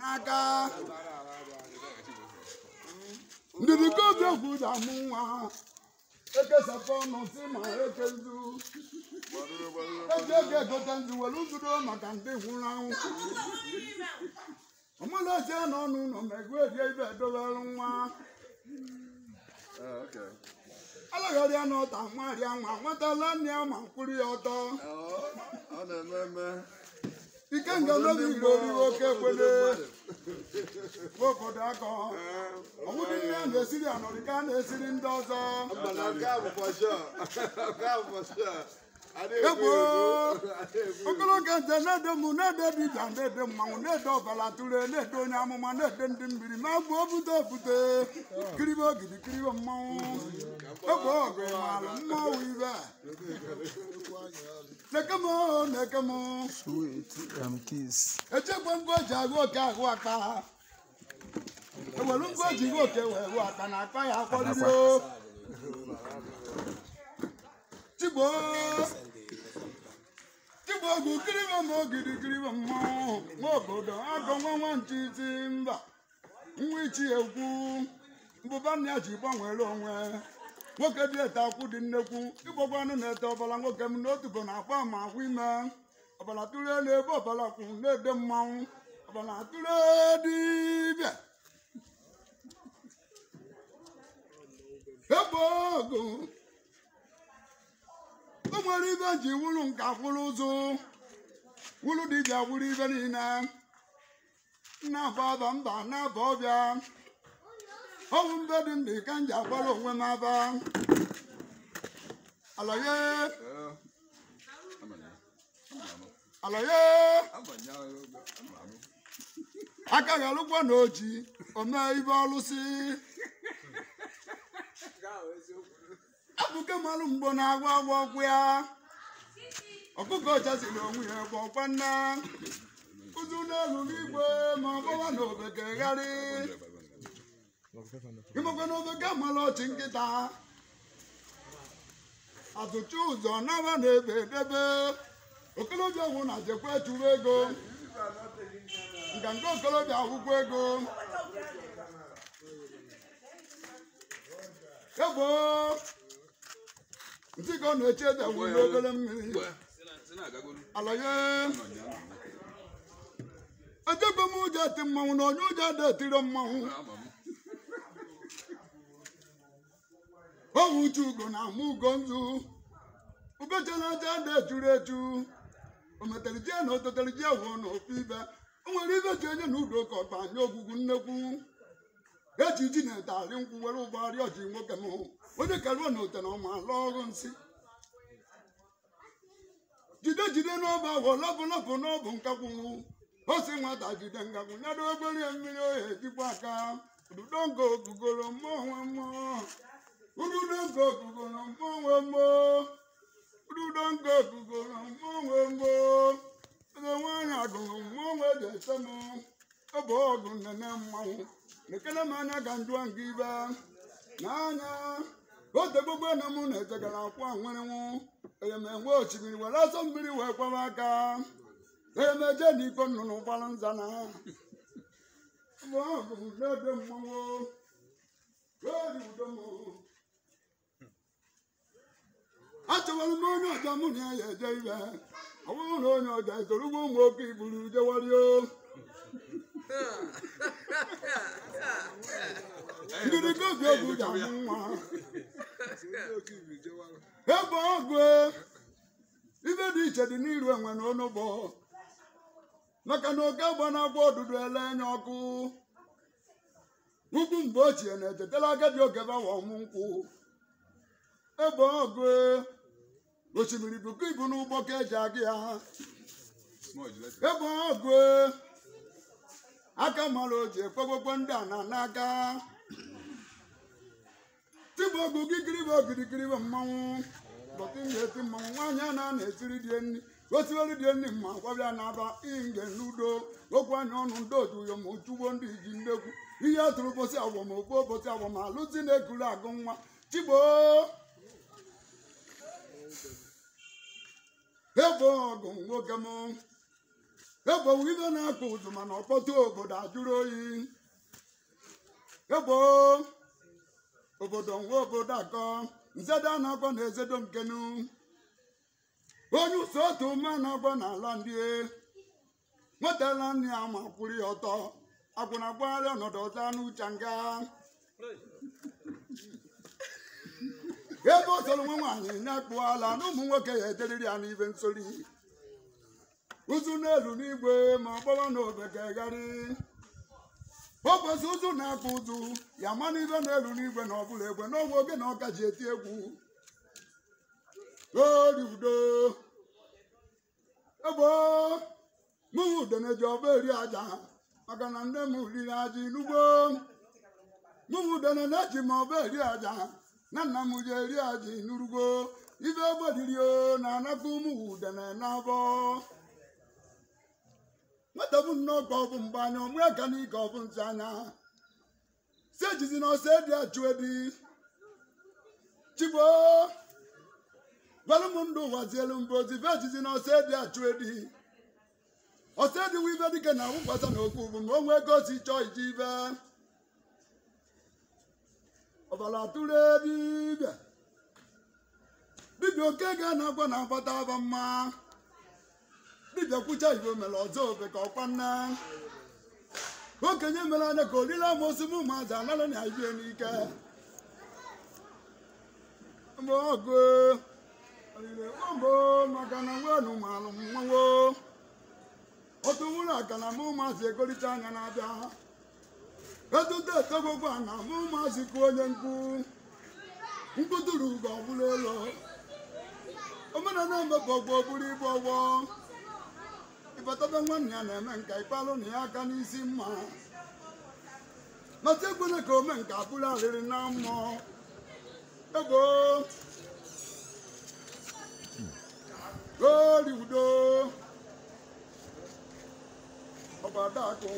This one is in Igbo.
n'aka. Ndidi ka obi okwu ji amụ nwa. Ekesapụ ọnụ si ma eke nzu. Eji ego egote nzu were nzudo maka ndị nwụrụ anwụ. Ọmụlọzie n'ọnụ ụlọ ma ego erie ibe edobere nwa. Alagharịa n'ọta nwarịa nwa nwetala nne ya ma mkpụrụ ya ọtọ. Ike nganobi ire oriri oke ekwele. Obodo akọ. Ọwụdị nne a na-esiri anọrị ka a na-esiri ndị ọzọ. Egbo ogologo nze na-ede mụ na-ede dibịa na-ede mmanwụ na-ede ọbara tụrụ na-ede onye amụma na-ede ndị mmiri ma gbuo bute obute kiribe ogidi kiribe mmanwụ egbo ọgụ ịmalụ mmanwụ ibe na-eke m na-eke m echekwa ngwa eji agụ oke agụ akpa ewere ngwa eji gụ oke wee gụ akpa na akpa ya akpọrịrị o Tigbo ogwu kiribe m ogidi kiribe mmọnwụ nwa obodo agọ nwa nwa nchi ti mba nwa ichi ekwu mbụba nna ya ji gbanwere onwe nwoke dị ete akwụ dị nnekwu ịgbọkwanụ na-ete ọbara nwoke m n'otubo na-akpa ma akwụ ime ọbara tụrụ elu ebe ọbara kwụ na-ede mmanwụ ọbara tụrụ dibịa egbo ogu o nwere ibe ji wuru nka kwụrụ ụzụ wuru dibịa wuru ibe niile na-aba aba mba na-aba ọbịa ọwụ mbe dị ndị ka m ji agbara onwe m aba alaye alaye aka ghalụkwa na oji ome ibe ọlụsị abụke malụ mgbo na-agwa agwa ọkwụ ya ọkụkọ ọchasiri onwe ya bụ ọkwa nne ụzụ n'elu n'igwe ma ọ gbawa na obeke gharị ịmakwa na obeke mara ọchị nkịta atụcha ụzọ naba na ebe edebe okolobịa nwụ na jekwa chụrụ ego nganga okolobịa akwụkwọ ego egbo ntị ka ọ na-eche ede nwụ n'obere mmiri alaye ejebe m ụjọ eti mmanwụ na onye ụjọ ada etiro mmanwụ owu uche ugo na ama ugo nzu ubechela aja ada ejuru eju o metere ji na ototere ji awụọ na ofu ibe o nwere ibe ji onye na udo ka ọkpa nye ogwugwu nnekwu eji ji na-ete arị nkwụ were ụgbọ arịọ ji nwoke m onye karuo na ote na ọma alụ ọrụ nsị jide jide n'ọba ahụ lọpụ lọpụ n'ọbụ nkakwụ o si nwata jide nkakwụ nyado obere mmiri ohe ejikwa aka ududo nke ogugoro mmụọ nwe mmụọ ududo nke ogugoro mmụọ nwe mmụọ ududo nke ogugoro mmụọ nwe mmụọ eze nwaanyị agụrụ mmụọ nwe ji ese m ọ bụ ọgụ nnene mmanwụ lekere m anya ka njụa nke ibe n'anya otegbogbo na mụ na-echegara akwụ anwerenwụ eyemenwe osimiri were ọsọ mmiri wee kwaba aka eyemeje na iko nnụnụ gbara nza na ọgụ na-ede mmanwụ eri udo m achọwara m onye ọja mụ na ya eje ibe ọ bụrụ na onye ọja esorugbo ụmụ oke iburu jewario ndidi gobi ogwu ji amụ nwa egbe ọgụ ibe dị iche dị n'iru enwe na onugbo maka na oke agba na-agwa ọdụdụ ele anya ọkụ ugwu mgbe ochie na-echetara agadi oge bawa ọmụ nkwụ egbe ọgụ osimiri bụkwa ibu n'ụgbọ ka eji aga ya egbe ọgụ aka mara o ji ekwekwekwe ndị a na n'aka tigbo ogwu gị kiribe ogirikiribe mmanwụ bọtị na-eti mmanwụ nwaanyị a na na-esiri die nri osiwere die nri ma gwabịa na-aba inge n'udo okwu anya ọnụ ndị otu uyo ma ochugbo ndị ji ndekwu ihe atụrụ bosi agwọ ma ogbuo bosi agwọ ma alụzi na-ekuru agụ nwa chigbo ebe ọgụ nwoke m Egbo ibe na-akpụ ụzụ mana ọkpọtụ obodo ajụrụ oyi. Egbo obodo nwe obodo akọ nzedo na-akpọ na ezedo nkenu. Onye ụsọ otu mma na-akpọ n'ala ndị nwetala nne ya ma kwụrụ ya ọtọ akwụna gbagharị ọnọdụ ọzọ anụ ucha nga. Ebe ọ sọrọ nwa nwaanyị na-akpụ ala na ụmụ nwoke ya ederiri ya n'ibe nsori. Ụzụ n'elu n'igwe ma ọ gbawa n'obekegharị. O kwesị ụzụ na-akpụ ụzụ ya ma n'ibe n'elu n'igwe na ọbụla egwe n'ọnwa oge na ọka ji eti egwu. Ori udo. Egbo mụ udene ji ọba eri aja maka na nne m riri aja inugbo. Mụ udene na-eji m ọba eri aja na nna m ji eri aja inurugo. Ibe egbe riri o na-anakọ ụmụ udene n'abọ. Nwata bụ nnọọ ka ọ bụ mgbe anya ọmụ aka n'ike ọ bụ nsị anya. Si ejizi na ọsọ edi achụ edi. Chigbo gwalụ m ndụ ụwa zielu mbụ ozi fe ejizi na ọsọ edi achụ edi. Ọsọ edi wụ ibe dike na awụkwasa na okwu bụ ma o nwee ego si chọọ iji ibe. Ọbara tụrụ dibịa. Dibịa oke ga na-agwa na agbata aba mma. Dibịa kwucha igbo mere ọzọ obe ka ọkwa nna. Okenye mere anya ka oriri amosu m ụmụazị anara na ibie n'ike. Mgbe ọgụ orire mbụ maka na nwenu malụ mmanwụ. Otu nwụrụ aka na mụ ụmụazị egolicha anya na-abịa. Etuto etogokwa na mụ ụmụazị kụ onye nkwu. Nkwu tụrụ ugo ọbụla elu. Omenala emepụ ọgbọ buru ibu ọgbọ. Ịbatabe nwanne ya na-eme nka ikpalụ na ya aka n'isi mma. Mata ekwene ka ome nka bụrụ arịrị na mmụọ. Ego ori udo ọbadakụ.